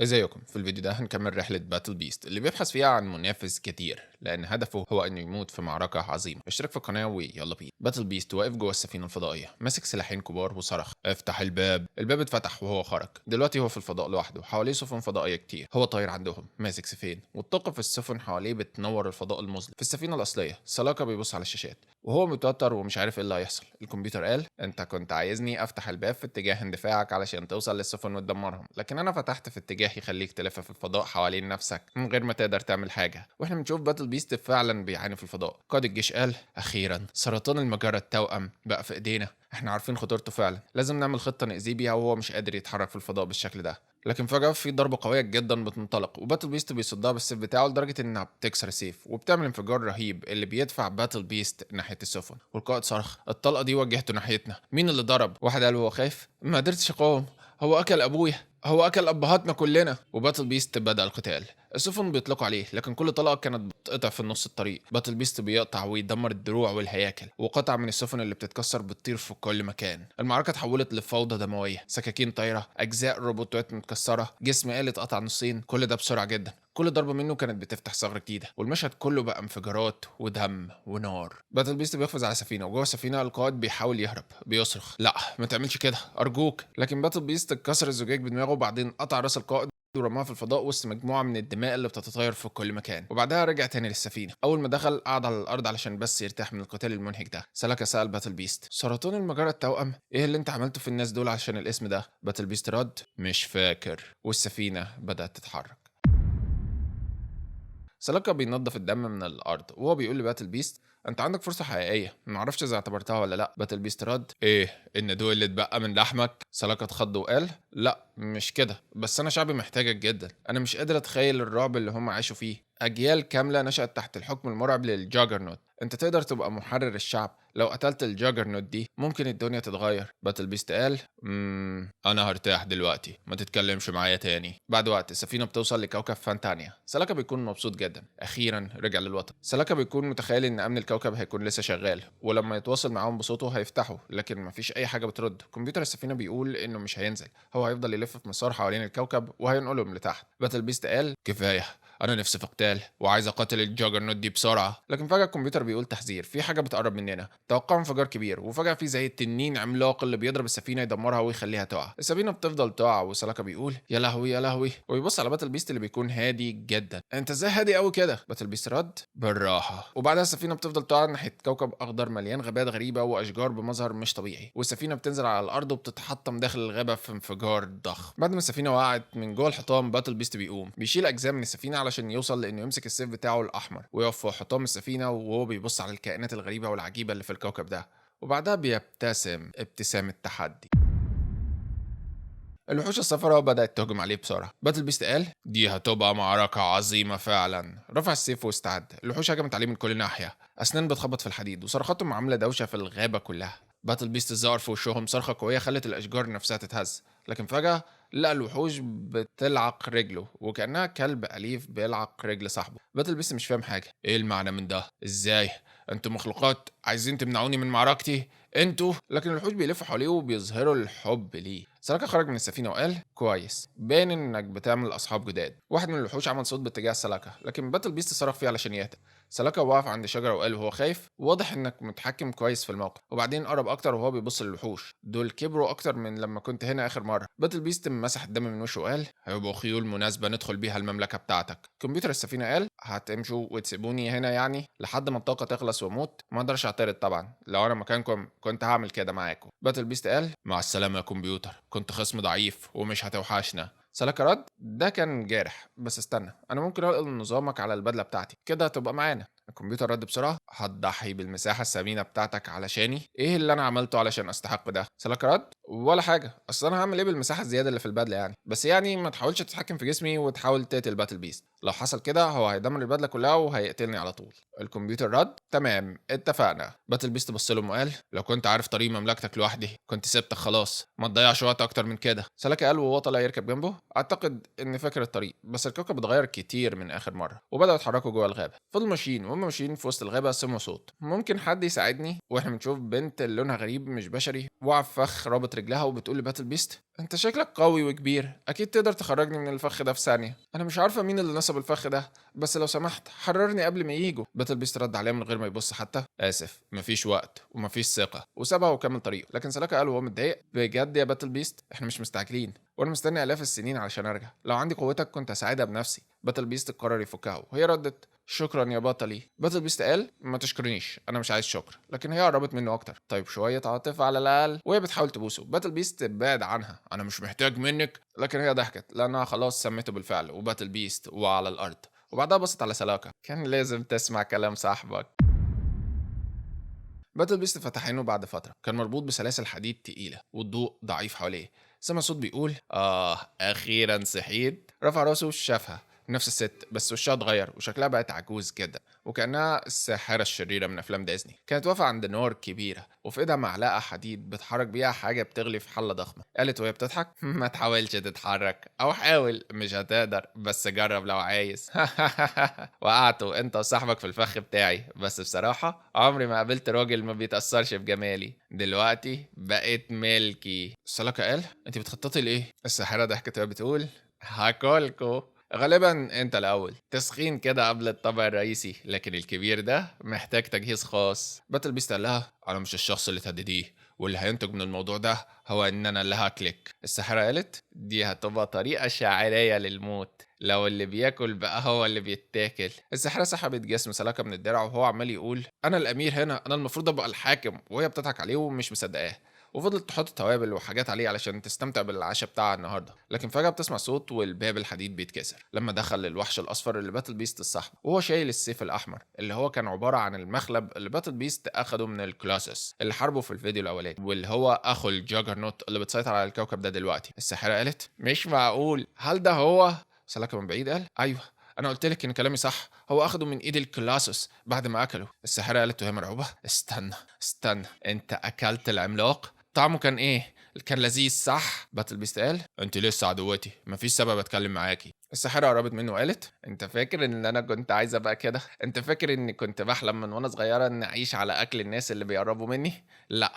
ازيكم؟ في الفيديو ده هنكمل رحلة باتل بيست اللي بيبحث فيها عن منافس كتير، لأن هدفه هو إنه يموت في معركة عظيمة. اشترك في القناة ويلا بينا. باتل بيست واقف جوه السفينة الفضائية ماسك سلاحين كبار وصرخ: افتح الباب. الباب اتفتح وهو خرج. دلوقتي هو في الفضاء لوحده، حواليه سفن فضائية كتير، هو طاير عندهم ماسك سيفين، والطاقة في السفن حواليه بتنور الفضاء المظلم. في السفينة الأصلية سلاكا بيبص على الشاشات وهو متوتر ومش عارف ايه اللي هيحصل. الكمبيوتر قال: انت كنت عايزني افتح الباب في اتجاه اندفاعك علشان توصل للسفن وتدمرهم، لكن انا فتحت في اتجاه يخليك تلف في الفضاء حوالين نفسك من غير ما تقدر تعمل حاجة. واحنا بنشوف باتل بيست فعلا بيعاني في الفضاء. قائد الجيش قال: اخيرا سرطان المجرة التوأم بقى في ايدينا، احنا عارفين خطورته فعلا، لازم نعمل خطه نأذيه بيها وهو مش قادر يتحرك في الفضاء بالشكل ده. لكن فجأة في ضربة قوية جدا بتنطلق، وباتل بيست بيصدها بالسيف بتاعه لدرجة انها بتكسر السيف وبتعمل انفجار رهيب اللي بيدفع باتل بيست ناحية السفن. والقائد صرخ: الطلقة دي وجهته ناحيتنا، مين اللي ضرب؟ واحد قال وهو خايف: ما قدرتش اقاوم، هو اكل ابويا، هو اكل ابهاتنا كلنا. وباتل بيست بدأ القتال. السفن بيطلقوا عليه، لكن كل طلقه كانت بتقطع في النص الطريق. باتل بيست بيقطع ويدمر الدروع والهياكل، وقطع من السفن اللي بتتكسر بتطير في كل مكان. المعركة اتحولت لفوضى دموية، سكاكين طايره، اجزاء روبوتات متكسره، جسم آلي اتقطع نصين، كل ده بسرعة جدا. كل ضربه منه كانت بتفتح ثغره جديدة، والمشهد كله بقى انفجارات ودم ونار. باتل بيست بيقفز على سفينة، وجوه السفينة القائد بيحاول يهرب، بيصرخ: لا ما تعملش كده ارجوك. لكن باتل بيست كسر الزجاج بدماغه، وبعدين قطع راس القائد ورماها في الفضاء وسط مجموعة من الدماء اللي بتتطاير في كل مكان. وبعدها رجع تاني للسفينه. اول ما دخل قعد على الارض علشان بس يرتاح من القتال المنهك ده. سلاكا سال باتل بيست: سرطان المجرة التوأم، ايه اللي انت عملته في الناس دول عشان الاسم ده؟ باتل بيست رد: مش فاكر. والسفينة بدات تتحرك. سلاكا بينظف الدم من الارض وهو بيقول لباتل بيست: انت عندك فرصة حقيقية، ما اعرفش اذا اعتبرتها ولا لا. باتل بيست رد: ايه ان دول اللي اتبقى من لحمك؟ سلاكا اتخض وقال: لا مش كده، بس انا شعبي محتاجك جدا، انا مش قادر اتخيل الرعب اللي هم عاشوا فيه، اجيال كاملة نشأت تحت الحكم المرعب لل Juggernaut، انت تقدر تبقى محرر الشعب، لو قتلت ال Juggernaut دي ممكن الدنيا تتغير. باتل بيست قال: انا هرتاح دلوقتي، ما تتكلمش معايا تاني. بعد وقت السفينة بتوصل لكوكب فانتانيا. سلاكا بيكون مبسوط جدا، اخيرا رجع للوطن. سلاكا بيكون متخيل ان امن الكوكب هيكون لسه شغال، ولما يتواصل معاهم بصوته هيفتحوا، لكن مفيش اي حاجة بترد. كمبيوتر السفينة بيقول انه مش هينزل، هو هيفضل يلف في مسار حوالين الكوكب وهينقلهم لتحت. باتل بيست قال: كفاية، انا نفسي في قتال وعايز اقاتل ال Juggernaut دي بسرعة. لكن فجاة الكمبيوتر بيقول تحذير، في حاجة بتقرب مننا، توقعوا انفجار كبير. وفجاة في زي التنين عملاق اللي بيضرب السفينة يدمرها ويخليها تقع. السفينة بتفضل تقع، وسلاكا بيقول: يا لهوي يا لهوي، ويبص على باتل بيست اللي بيكون هادي جدا. انت ازاي هادي قوي كده؟ باتل بيست رد: بالراحة. وبعدها السفينة بتفضل تقع ناحية كوكب اخضر مليان غابات غريبة واشجار بمظهر مش طبيعي، والسفينة بتنزل على الارض وبتتحطم داخل الغابة في انفجار ضخم. بعد ما السفينة وقعت من جوه الحطام، باتل بيست بيقوم بيشيل اجزاء من السفينة علشان يوصل لانه يمسك السيف بتاعه الاحمر ويقف فوق حطام السفينة وهو بيبص على الكائنات الغريبة والعجيبه اللي في الكوكب ده، وبعدها بيبتسم ابتسامة تحدي. الوحوش الصفراء بدأت تهجم عليه بسرعة. باتل بيست قال: دي هتبقى معركة عظيمة فعلا. رفع السيف واستعد. الوحوش هجمت عليه من كل ناحية، أسنان بتخبط في الحديد وصرخاتهم عاملة دوشة في الغابة كلها. باتل بيست زار في وشهم صرخة قوية خلت الأشجار نفسها تتهز، لكن فجأة لقى الوحوش بتلعق رجله وكأنها كلب أليف بيلعق رجل صاحبه. باتل بيست مش فاهم حاجة، ايه المعنى من ده؟ ازاي انتوا مخلوقات عايزين تمنعوني من معركتي انتوا؟ لكن الوحوش بيلفوا حواليه وبيظهروا الحب ليه. سلاكا خرج من السفينة وقال: كويس، باين انك بتعمل اصحاب جداد. واحد من الوحوش عمل صوت باتجاه سلاكا، لكن باتل بيست صرخ فيه علشان يهدى. سلاكا وقف عند شجرة وقال وهو خايف: واضح انك متحكم كويس في الموقف. وبعدين قرب اكتر وهو بيبص للوحوش، دول كبروا اكتر من لما كنت هنا اخر مرة. باتل بيست مسح الدم من وشه وقال: هيبقوا خيول مناسبة ندخل بيها المملكة بتاعتك. كمبيوتر السفينة قال: هتمشوا وتسيبوني هنا يعني لحد ما الطاقة تخلص واموت؟ ما اقدرش اعترض طبعا، لو انا مكانكم كنت هعمل كده معاكم. باتل بيست قال: مع السلامة يا كمبيوتر، كنت خصم ضعيف ومش هتوحشنا. سلاكا رد: ده كان جارح، بس استنى، انا ممكن انقل نظامك على البدلة بتاعتي كده تبقى معانا. الكمبيوتر رد بسرعة: هتضحي بالمساحه الثمينة بتاعتك علشاني؟ ايه اللي انا عملته علشان استحق ده؟ سلاكا رد: ولا حاجة، اصل انا هعمل ايه بالمساحه الزيادة اللي في البدلة يعني؟ بس يعني ما تحاولش تتحكم في جسمي وتحاول تقتل باتل بيست، لو حصل كده هو هيدمر البدلة كلها وهيقتلني على طول. الكمبيوتر رد: تمام اتفقنا. باتل بيست بص له وقال: لو كنت عارف طريق مملكتك لوحدي كنت سبتك خلاص، ما تضيعش وقت اكتر من كده. سلاكا قال وهو طالع يركب جنبه: اعتقد اني فاكر الطريق، بس الكوكب اتغير كتير من اخر مرة. وبداوا يتحركوا جوه الغابة. فضلوا ماشيين وهم ماشيين في وسط الغابة سمعوا صوت: ممكن حد يساعدني؟ واحنا بنشوف بنت لونها غريب مش بشري واقعه في فخ رابط رجلها وبتقول لباتل بيست: انت شكلك قوي وكبير، اكيد تقدر تخرجني من الفخ ده في ثانية. انا مش عارفه مين اللي نصب الفخ ده، بس لو سمحت حررني قبل ما ييجوا. باتل بيست رد عليها من غير ما يبص حتى، اسف مفيش وقت ومفيش ثقة، وسابها وكمل طريقه. لكن سلاكا قال وهو متضايق، بجد يا باتل بيست احنا مش مستعجلين، وانا مستني الاف السنين علشان ارجع، لو عندي قوتك كنت اساعدها بنفسي. باتل بيست قرر يفكها وهي ردت، شكرا يا بطلي. باتل بيست قال، ما تشكرنيش انا مش عايز شكر. لكن هي قربت منه اكتر، طيب شوية عاطفة على الاقل، وهي بتحاول تبوسه. باتل بيست بعد عنها، انا مش محتاج منك. لكن هي ضحكت لانها خلاص سمته بالفعل، وباتل بيست وعلى الارض. وبعدها بصت على سلاكا، كان لازم تسمع كلام صاحبك. باتل بيست فتح عينه بعد فترة، كان مربوط بسلاسل حديد تقيلة والضوء ضعيف حواليه. سمع صوت بيقول، اخيرا صحيت. رفع راسه شافها نفس الست، بس وشها اتغير وشكلها بقت عجوز كده، وكأنها الساحرة الشريرة من أفلام ديزني. كانت واقفة عند نار كبيرة وفي إيدها معلقة حديد بتحرك بيها حاجة بتغلي في حلة ضخمة. قالت وهي بتضحك، ما تحاولش تتحرك، أو حاول مش هتقدر، بس جرب لو عايز. وقعتوا أنت وصاحبك في الفخ بتاعي، بس بصراحة عمري ما قابلت راجل ما بيتأثرش بجمالي، دلوقتي بقيت ملكي. سلاكا قال، أنت بتخططي لإيه؟ الساحرة ضحكت وهي بتقول، هاكلكو. غالبا انت الاول، تسخين كده قبل الطبق الرئيسي، لكن الكبير ده محتاج تجهيز خاص. باتل بيست قال لها، انا مش الشخص اللي تهدديه، واللي هينتج من الموضوع ده هو ان انا اللي هاكلك. الساحرة قالت، دي هتبقى طريقة شاعرية للموت، لو اللي بياكل بقى هو اللي بيتاكل. الساحرة سحبت جسم سلاكا من الدرع وهو عمال يقول، انا الامير هنا، انا المفروض ابقى الحاكم، وهي بتضحك عليه ومش مصدقاه. وفضلت تحط توابل وحاجات عليه علشان تستمتع بالعشاء بتاعها النهارده. لكن فجأة بتسمع صوت والباب الحديد بيتكسر لما دخل الوحش الاصفر اللي باتل بيست الصاحب، وهو شايل السيف الاحمر اللي هو كان عبارة عن المخلب اللي باتل بيست اخده من الكلاسس اللي حاربه في الفيديو الاولاني، واللي هو اخو الجاجرنوت اللي بتسيطر على الكوكب ده دلوقتي. الساحرة قالت، مش معقول، هل ده هو؟ سلاكا من بعيد قال، ايوه انا قلت لك ان كلامي صح، هو اخده من ايد الكلاسوس بعد ما اكله. الساحرة قالت وهي مرعوبه، استنى استنى، انت اكلت العملاق؟ طعمه كان ايه؟ كان لذيذ صح؟ باتل بيست قال، انت لسه عدوتي، مفيش سبب اتكلم معاكي. الساحرة قربت منه وقالت، انت فاكر ان انا كنت عايزه ابقى كده؟ انت فاكر اني كنت بحلم من وانا صغيرة ان اعيش على اكل الناس اللي بيقربوا مني؟ لا،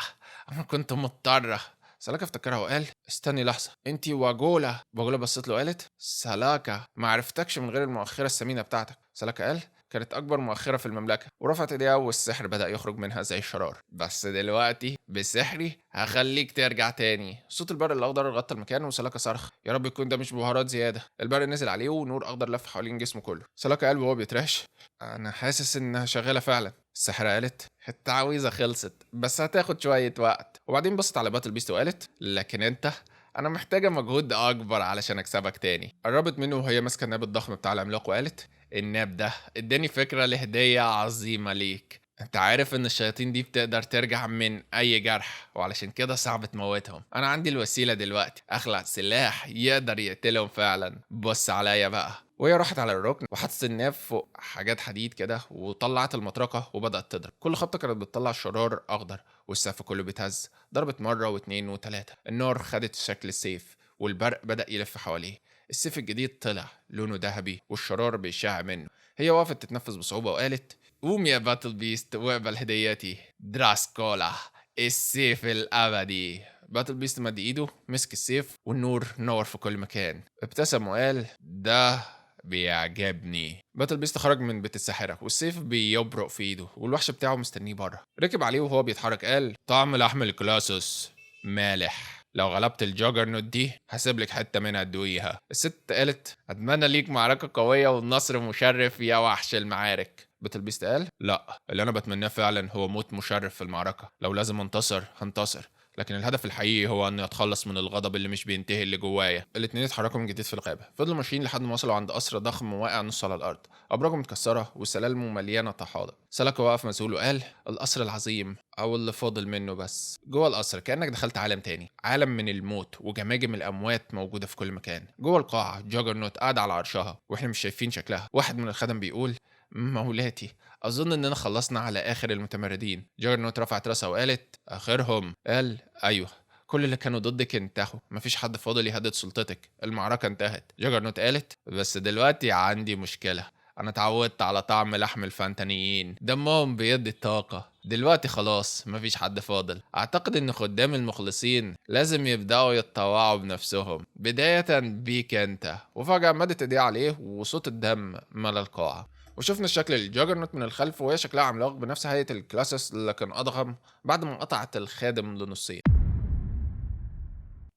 انا كنت مضطرة. سلاكا افتكرها وقال، استني لحظة، انتي واجولا. واجولا بصت له وقالت، سلاكا ما عرفتكش من غير المؤخرة السمينه بتاعتك. سلاكا قال، كانت اكبر مؤخره في المملكة، ورفعت ايديها والسحر بدا يخرج منها زي الشرار. بس دلوقتي بسحري هخليك ترجع تاني. صوت البرق الاخضر غطى المكان وسلاكا صرخ، يا رب يكون ده مش بهارات زيادة. البرق نزل عليه ونور اخضر لف حوالين جسمه كله. سلاكا قال وهو بيترعش، انا حاسس انها شغالة فعلا. الساحرة قالت، التعويذه خلصت بس هتاخد شوية وقت. وبعدين بصت على باتل بيست وقالت، لكن انت انا محتاجه مجهود اكبر علشان اكسبك تاني. قربت منه وهي ماسكه الناب الضخم بتاع العملاق وقالت، الناب ده اداني فكرة لهديه عظيمة ليك. انت عارف ان الشياطين دي بتقدر ترجع من اي جرح، وعلشان كده صعب تموتهم. انا عندي الوسيلة دلوقتي، اخلع سلاح يقدر يقتلهم فعلا. بص عليا بقى. وهي راحت على الركن وحطت الناب فوق حاجات حديد كده وطلعت المطرقة وبدات تضرب. كل خبطه كانت بتطلع شرار اخضر والسقف كله بيتهز. ضربت مرة واتنين وتلاتة، النار خدت شكل السيف والبرق بدا يلف حواليه. السيف الجديد طلع لونه ذهبي والشرار بيشع منه. هي وقفت تتنفس بصعوبة وقالت، قوم يا باتل بيست واقبل هديتي، دراسكولا السيف الأبدي. باتل بيست مد ايده مسك السيف والنور نور في كل مكان. ابتسم وقال، ده بيعجبني. باتل بيست خرج من بيت الساحرة والسيف بيبرق في ايده والوحش بتاعه مستنيه بره. ركب عليه وهو بيتحرك قال، طعم لحم الكلاسوس مالح، لو غلبت الجاجرنوت دي هسيب لك حتة منها تدوقيها. الست قالت، اتمنى ليك معركة قوية والنصر مشرف يا وحش المعارك. باتل بيست قال، لا، اللي انا بتمناه فعلا هو موت مشرف في المعركة، لو لازم انتصر هنتصر، لكن الهدف الحقيقي هو اني اتخلص من الغضب اللي مش بينتهي اللي جوايا. الاتنين اتحركوا من جديد في الغابة، فضلوا ماشيين لحد ما وصلوا عند قصر ضخم واقع نص على الارض، ابراجه متكسره وسلالمه مليانة طحالب. سلاكا وقف مذهول وقال، القصر العظيم او اللي فاضل منه بس. جوه القصر كانك دخلت عالم تاني، عالم من الموت وجماجم الاموات موجودة في كل مكان. جوه القاعة جاجرنوت قاعدة على عرشها واحنا مش شايفين شكلها. واحد من الخدم بيقول، مولاتي اظن اننا خلصنا على اخر المتمردين. جاجرنوت رفعت راسها وقالت، اخرهم؟ قال، ايوه، كل اللي كانوا ضدك انتهوا، مفيش حد فاضل يهدد سلطتك، المعركة انتهت. جاجرنوت قالت، بس دلوقتي عندي مشكلة، انا اتعودت على طعم لحم الفانتانيين، دمهم بيدي الطاقة. دلوقتي خلاص مفيش حد فاضل. اعتقد ان خدام المخلصين لازم يبدأوا يتطوعوا بنفسهم، بداية بيك انت. وفجأة مدت ايديها عليه وصوت الدم ملا القاعة. وشفنا شكل ال Juggernaut من الخلف وهي شكلها عملاق بنفس هيئة ال Colossus لكن أضخم، بعد ما قطعت الخادم لنصين.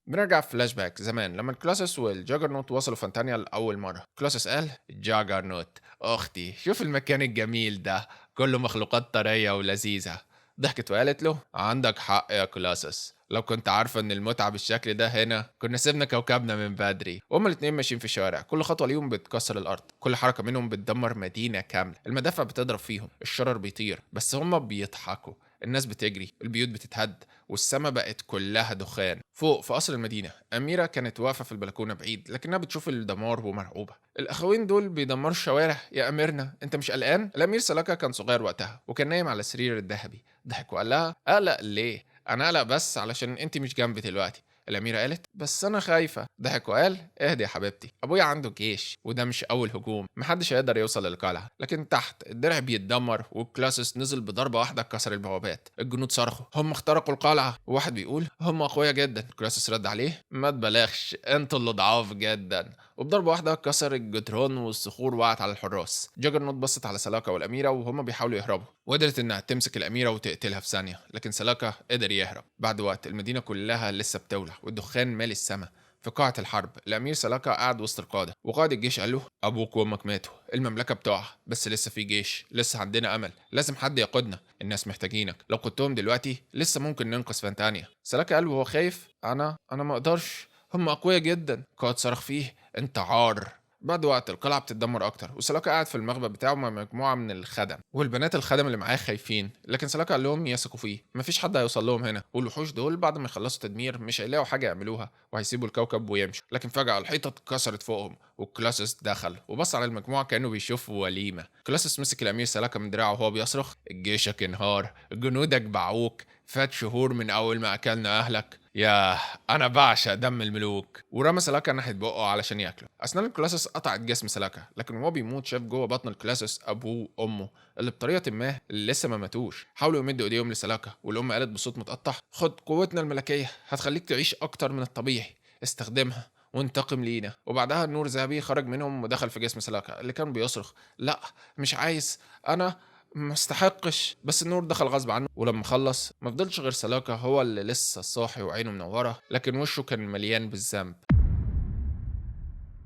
بنرجع فلاش باك زمان لما ال Colossus وال Juggernaut وصلوا فانتانيا لأول مرة. Colossus قال: Juggernaut أختي، شوف المكان الجميل ده، كله مخلوقات طرية ولذيذة. ضحكت وقالت له: عندك حق يا Colossus، لو كنت عارفة ان المتعة بالشكل ده هنا كنا سيبنا كوكبنا من بدري. وهما الاتنين ماشيين في الشوارع، كل خطوة ليهم بتكسر الأرض، كل حركة منهم بتدمر مدينة كاملة، المدافع بتضرب فيهم، الشرر بيطير، بس هما بيضحكوا. الناس بتجري، البيوت بتتهد، والسما بقت كلها دخان. فوق في قصر المدينة أميرة كانت واقفة في البلكونة بعيد، لكنها بتشوف الدمار ومرعوبة. الأخوين دول بيدمروا الشوارع يا أميرنا، أنت مش قلقان؟ الأمير سلاكا كان صغير وقتها وكان نايم على السرير الذهبي. ضحك وقال لها: أقلق ليه؟ أنا أقلق بس علشان أنت مش جنبي دلوقتي. الأميرة قالت: بس أنا خايفة. ضحك وقال: اهدي يا حبيبتي، أبويا عنده جيش وده مش أول هجوم، محدش هيقدر يوصل للقلعة. لكن تحت الدرع بيتدمر، وال Colossus نزل بضربة واحدة كسر البوابات. الجنود صرخوا: هم اخترقوا القلعة. وواحد بيقول: هم أقوياء جدا. Colossus رد عليه: ما تبالغش، انتوا اللي ضعاف جدا. وبضربة واحدة كسر الجدران والصخور وقعت على الحراس. Juggernaut بصت على سلاكا والأميرة وهم بيحاولوا يهربوا، وقدرت إنها تمسك الأميرة وتقتلها في ثانية، لكن سلاكا قدر يهرب. بعد وقت المدينة كلها لسه بتولع والدخان مالي السما. في قاعة الحرب الأمير سلاكا قعد وسط القادة، وقائد الجيش قال له: أبوك وأمك ماتوا، المملكة بتقع، بس لسه في جيش، لسه عندنا أمل، لازم حد يقودنا، الناس محتاجينك، لو قدتهم دلوقتي لسه ممكن ننقذ فانتانيا. سلاكا قال وهو خايف: أنا ما أقدرش، هم أقوياء جدا. قائد صرخ فيه: أنت عار. بعد وقت القلعة بتتدمر أكتر، وسلاكا قاعد في المخبأ بتاعه مع مجموعة من الخدم، والبنات الخدم اللي معاه خايفين، لكن سلاكا قال لهم يثقوا فيه، مفيش حد هيوصل لهم هنا، والوحوش دول بعد ما يخلصوا تدمير مش هيلاقوا حاجة يعملوها وهيسيبوا الكوكب ويمشوا. لكن فجأة الحيطة اتكسرت فوقهم، وال Colossus دخل وبص على المجموعة كأنه بيشوف وليمة. Colossus مسك الأمير سلاكا من دراعه وهو بيصرخ: جيشك انهار، جنودك باعوك، فات شهور من أول ما أكلنا أهلك، ياه أنا بعشق دم الملوك. ورمى سلاكا ناحية بقه علشان ياكله. أسنان ال Colossus قطعت جسم سلاكا، لكن وهو بيموت شاف جوه بطن ال Colossus أبوه وأمه اللي بطريقة ما لسه ما ماتوش. حاولوا يمدوا إيديهم لسلاكا، والأم قالت بصوت متقطع: خد قوتنا الملكية، هتخليك تعيش أكتر من الطبيعي، استخدمها وانتقم لينا. وبعدها النور ذهبي خرج منهم ودخل في جسم سلاكا اللي كان بيصرخ: لا مش عايز، أنا ما استحقش. بس النور دخل غصب عنه، ولما خلص ما فضلش غير سلاكا هو اللي لسه صاحي وعينه منورة، لكن وشه كان مليان بالذنب.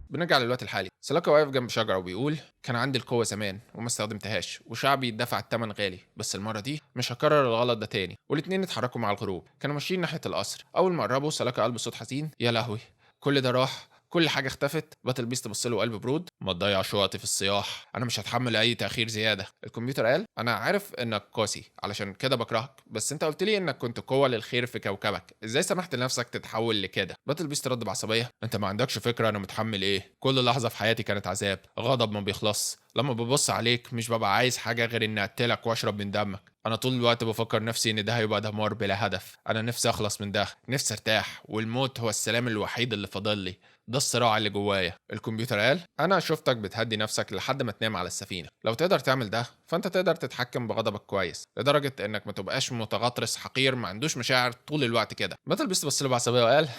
بنرجع للوقت الحالي. سلاكا واقف جنب شجرة وبيقول: كان عندي القوة زمان وما استخدمتهاش، وشعبي دفع الثمن غالي، بس المرة دي مش هكرر الغلط ده تاني. والاتنين اتحركوا مع الغروب، كانوا ماشيين ناحية القصر. أول ما قربوا سلاكا قال بصوت حزين: يا لهوي، كل ده راح، كل حاجة اختفت. Battle Beast بص له وقال ببرود: ما تضيعش وقتي في الصياح، انا مش هتحمل اي تاخير زيادة. الكمبيوتر قال: انا عارف انك قاسي علشان كده بكرهك، بس انت قلت لي انك كنت قوة للخير في كوكبك، ازاي سمحت لنفسك تتحول لكده؟ Battle Beast رد بعصبيه: انت ما عندكش فكرة انا متحمل ايه، كل لحظة في حياتي كانت عذاب، غضب ما بيخلص، لما ببص عليك مش ببقى عايز حاجة غير اني اقتلك واشرب من دمك، انا طول الوقت بفكر نفسي ان ده هيبقى دمار بلا هدف، انا نفسي اخلص من ده، نفسي ارتاح، والموت هو السلام الوحيد اللي فاضل لي، ده الصراع اللي جوايا. الكمبيوتر قال: انا شفتك بتهدي نفسك لحد ما تنام على السفينة، لو تقدر تعمل ده فانت تقدر تتحكم بغضبك كويس لدرجة انك ما تبقاش متغطرس حقير ما عندوش مشاعر طول الوقت كده. Battle Beast بص له بعصبيه وقال: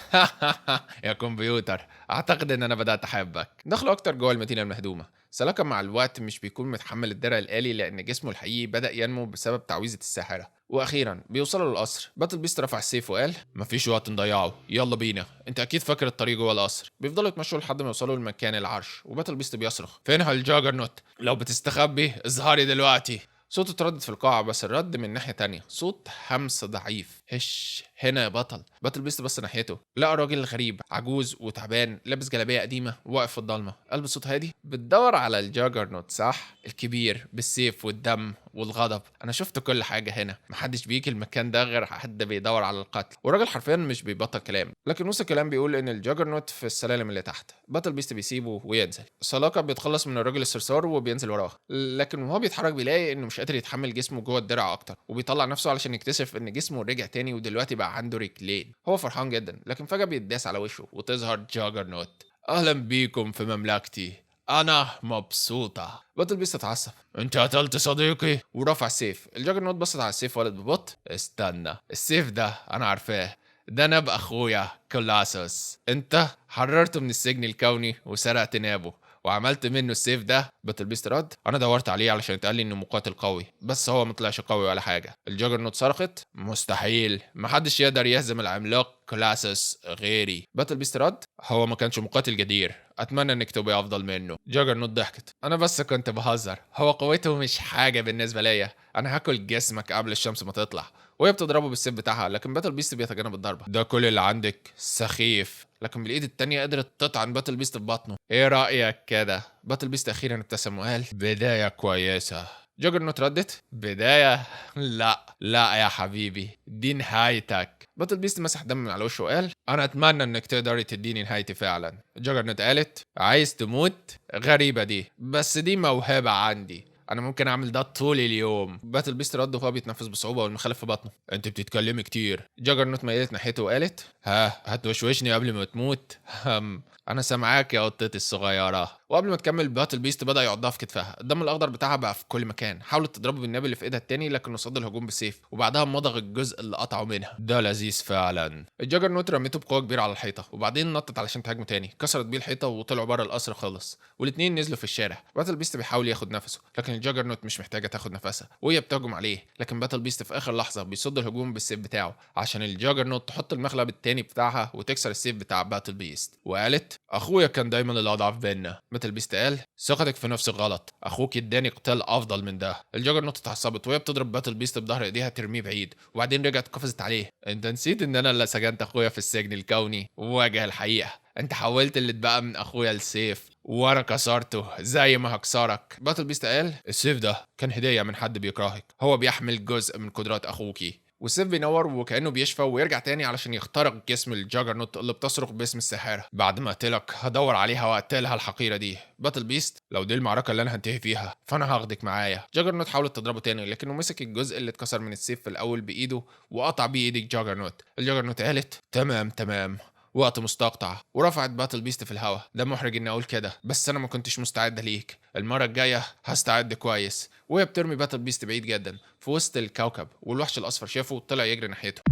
يا كمبيوتر، اعتقد ان انا بدات احبك. دخلوا اكتر جوه المدينة المهدومه. سلاكا مع الوقت مش بيكون متحمل الدرع الآلي لأن جسمه الحقيقي بدأ ينمو بسبب تعويذة الساحرة. وأخيرا بيوصلوا للقصر. Battle Beast رفع السيف وقال: مفيش وقت نضيعه، يلا بينا، انت اكيد فاكر الطريق جوه القصر. بيفضلوا يتمشوا لحد ما يوصلوا لمكان العرش، و Battle Beast بيصرخ: فينها ال Juggernaut؟ لو بتستخبي اظهري دلوقتي. صوته اتردد في القاعة، بس الرد من ناحية تانية، صوت همس ضعيف: هش هنا يا بطل. Battle Beast بص ناحيته، لقى راجل غريب عجوز وتعبان لابس جلابية قديمة واقف في الضلمة. قال بصوت هادي: بتدور على ال Juggernaut صح؟ الكبير بالسيف والدم والغضب، انا شفت كل حاجة هنا، محدش بيجي المكان ده غير حد بيدور على القتل. والراجل حرفيا مش بيبطل كلام، لكن نص الكلام بيقول ان ال Juggernaut في السلالم اللي تحت. Battle Beast بيسيبه وينزل. سلاكا بيتخلص من الراجل الصرصار وبينزل وراه، لكن وهو بيتحرك بيلاقي انه مش قادر يتحمل جسمه جوه الدرع اكتر، وبيطلع نفسه علشان يكتشف ان جسمه رجع تاني ودلوقتي بقى عنده رجلين. هو فرحان جدا، لكن فجأة بيتداس على وشه وتظهر Juggernaut. اهلا بيكم في مملكتي، انا مبسوطة. باتل بيست اتعصب، انت قتلت صديقي، ورفع السيف. الجاجرنوت بصت على السيف وقالت ببطء، استنى، السيف ده انا عارفاه، ده ناب اخويا كولاسوس، انت حررته من السجن الكوني وسرقت نابه وعملت منه السيف ده. باتل بيست رد، انا دورت عليه علشان اتقال لي انه مقاتل قوي، بس هو ما طلعش قوي ولا حاجة. الجاجرنوت صرخت، مستحيل، محدش يقدر يهزم العملاق كلاسوس غيري. باتل بيست رد، هو ما كانش مقاتل جدير، اتمنى انك تبقي افضل منه. جاجرنوت ضحكت، انا بس كنت بهزر، هو قوته مش حاجة بالنسبة ليا، انا هاكل جسمك قبل الشمس ما تطلع. وهي بتضربه بالسيف بتاعها، لكن باتل بيست بيتجنب الضربة. ده كل اللي عندك؟ سخيف. لكن بالايد التانية قدرت تطعن باتل بيست في بطنه. ايه رايك كده؟ باتل بيست اخيرا ابتسم وقال، بداية كويسة. جاجرنوت ردت، بداية؟ لا لا يا حبيبي، دي نهايتك. باتل بيست مسح دم من على وشه وقال، انا اتمنى انك تقدري تديني نهايتي فعلا. جاجرنوت قالت، عايز تموت؟ غريبة دي، بس دي موهبة عندي، انا ممكن اعمل ده طول اليوم. باتل بيست رد وهو بيتنفس بصعوبة والمخالب في بطنه، انت بتتكلمي كتير. جاجرنوت ميلت ناحيته وقالت، ها هتوشوشني قبل ما تموت؟ هم انا سامعاك يا قطتي الصغيرة. وقبل ما تكمل باتل بيست بدا يعضها في كتفها، الدم الاخضر بتاعها بقى في كل مكان. حاولت تضربه بالناب اللي في ايدها التاني، لكنه صد الهجوم بالسيف، وبعدها مضغ الجزء اللي قطعه منها. ده لذيذ فعلا. الجاجرنوت رميته بقوة كبيرة على الحيطة، وبعدين نطت علشان تهاجمه تاني، كسرت بيه الحيطة وطلعوا بره القصر خالص، والاثنين نزلوا في الشارع. باتل بيست بيحاول ياخد نفسه، لكن الجاجرنوت مش محتاجه تاخد نفسها وهي بتهجم عليه، لكن باتل بيست في اخر لحظة بيصد الهجوم بالسيف بتاعه عشان الجاجرنوت تحط المخلب التاني بتاعها وتكسر السيف بتاع باتل بيست، وقالت، اخويا كان دايما الاضعف بينا. باتل بيست قال، ثقتك في نفسك غلط، اخوك اداني قتال افضل من ده. الجاجرنوت اتعصبت وهي بتضرب باتل بيست بظهر ايديها ترميه بعيد، وبعدين رجعت قفزت عليه، انت نسيت ان انا اللي سجنت اخويا في السجن الكوني؟ واجه الحقيقة، انت حولت اللي اتبقى من اخويا لسيف وانا كسرته زي ما هكسرك. باتل بيست قال، السيف ده كان هديه من حد بيكرهك، هو بيحمل جزء من قدرات اخوكي. والسيف بينور وكانه بيشفى ويرجع تاني علشان يخترق جسم الجاجرنوت اللي بتصرخ باسم الساحرة. بعد ما اقتلك هدور عليها واقتلها الحقيرة دي. باتل بيست، لو دي المعركة اللي انا هنتهي فيها فانا هاخدك معايا. جاجرنوت حاولت تضربه تاني، لكنه مسك الجزء اللي اتكسر من السيف في الاول بايده وقطع بيه ايد الجاجرنوت. الجاجرنوت قالت، تمام تمام، وقت مستقطع، ورفعت باتل بيست في الهواء. ده محرج اني اقول كده، بس انا ما كنتش مستعدة ليك، المرة الجاية هستعد كويس. وهي بترمي باتل بيست بعيد جدا في وسط الكوكب، والوحش الاصفر شافه وطلع يجري ناحيته.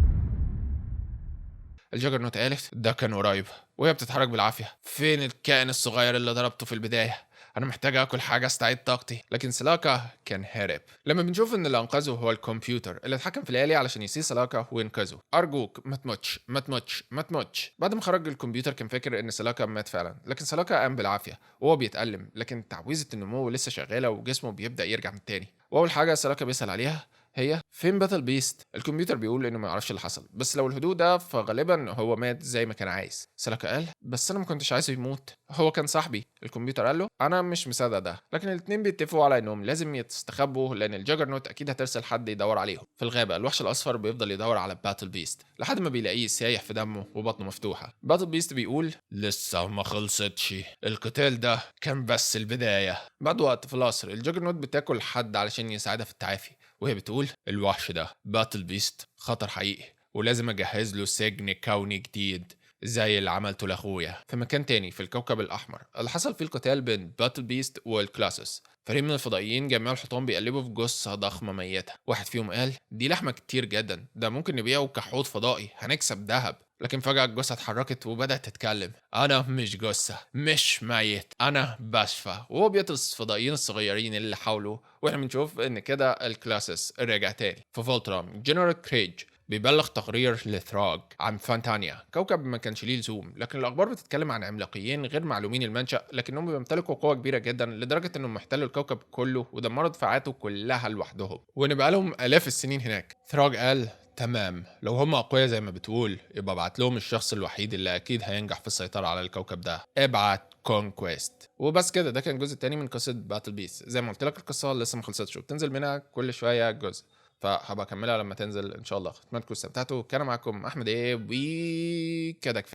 الجاجرنوت قالت، ده كان قريب، وهي بتتحرك بالعافية، فين الكائن الصغير اللي ضربته في البداية؟ انا محتاج اكل حاجة استعيد طاقتي. لكن سلاكا كان هارب. لما بنشوف ان اللي انقذه هو الكمبيوتر اللي اتحكم في الآلي علشان يسيب سلاكا وينقذه. ارجوك ما تموتش ما تموتش ما تموتش. بعد ما خرج الكمبيوتر كان فاكر ان سلاكا مات فعلا، لكن سلاكا قام بالعافية وهو بيتألم، لكن تعويذه النمو لسه شغالة وجسمه بيبدأ يرجع من تاني. واول حاجة سلاكا بيسأل عليها هي فين باتل بيست؟ الكمبيوتر بيقول انه ما يعرفش اللي حصل، بس لو الهدوء ده فغالبا هو مات زي ما كان عايز. سلاكا قال، بس انا ما كنتش عايزه يموت، هو كان صاحبي. الكمبيوتر قال له، انا مش مصدق ده. لكن الاثنين بيتفقوا على انهم لازم يستخبوا لان الجاجرنوت اكيد هترسل حد يدور عليهم. في الغابة الوحش الاصفر بيفضل يدور على باتل بيست لحد ما بيلاقيه سايح في دمه وبطنه مفتوحة. باتل بيست بيقول، لسه ما خلصتش، القتال ده كان بس البداية. بعد وقت في القصر الجاجرنوت بتاكل حد علشان يساعدها في التعافي، وهي بتقول، الوحش ده باتل بيست خطر حقيقي، ولازم اجهز له سجن كوني جديد زي اللي عملته لاخويا. في مكان تاني في الكوكب الاحمر اللي حصل فيه القتال بين باتل بيست والكلاسوس، فريق من الفضائيين جمعوا الحطام بيقلبوا في جثة ضخمة ميته. واحد فيهم قال، دي لحمه كتير جدا، ده ممكن نبيعه كحوض فضائي، هنكسب ذهب. لكن فجأة الجثة اتحركت وبدأت تتكلم، أنا مش جثة، مش ميت، أنا بشفى. وهو بيقتل الفضائيين الصغيرين اللي حوله، واحنا بنشوف إن كده الكلاسس رجع تاني. في فولترام جنرال كريج بيبلغ تقرير لثراج عن فانتانيا، كوكب ما كانش ليه لزوم، لكن الاخبار بتتكلم عن عملاقيين غير معلومين المنشأ، لكنهم بيمتلكوا قوة كبيرة جدا لدرجة انهم احتلوا الكوكب كله ودمروا دفاعاته كلها لوحدهم، وان بقى لهم الاف السنين هناك. ثراج قال، تمام، لو هم اقوياء زي ما بتقول يبقى ابعت لهم الشخص الوحيد اللي اكيد هينجح في السيطرة على الكوكب ده، ابعت كونكويست. وبس كده، ده كان الجزء الثاني من قصة باتل بيست. زي ما قلت لك القصة لسه ما خلصتش وبتنزل منها كل شوية جزء، فهبقى اكملها لما تنزل ان شاء الله. اتمنى تكونوا استمتعتوا. كان معاكم احمد ايه، وكده كفاية.